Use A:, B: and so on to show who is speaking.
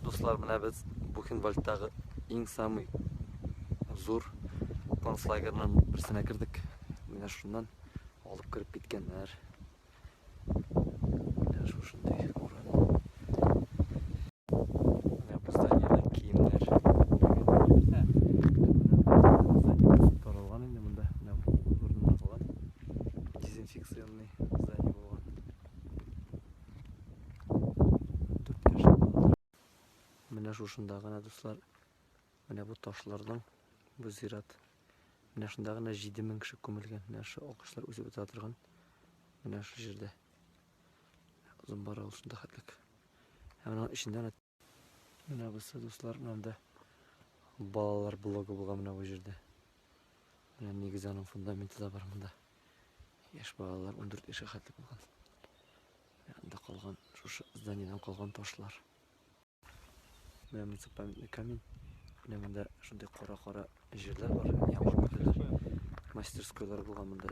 A: Дуслар, менә без Бухенвальдтагы иң самый зур концлагерның берсенә кердек. Менә шуннан алып кереп киткәннәр. Менә шушындый урын. Менә бу зданиедә киемнәр. Таралган инде монда. Менә урынында калган. Дезинфекционный здание булган. Менә шушында гына, дуслар, менә бу ташларның бу зират. Менә шунда гына 7000 кеше күмелгән. Менә шу агачлар үсеп утыра торган. Менә шу җирдә. Озын бара ул шунда хәтлек. Һәм аның эчендә менә бусы, дуслар, менә балалар блогы булган менә бу җирдә. Менә нигезе аның фундаменты да бар монда. Яшь балалар 14 яшькә хәтлек булган. Анда калган, шушы зданиедән калган ташлар. Менә монысы памятный камень. Менә монда шундый кара-кара җирләр бар, яман җирләр. Мастерскойлар булган монда.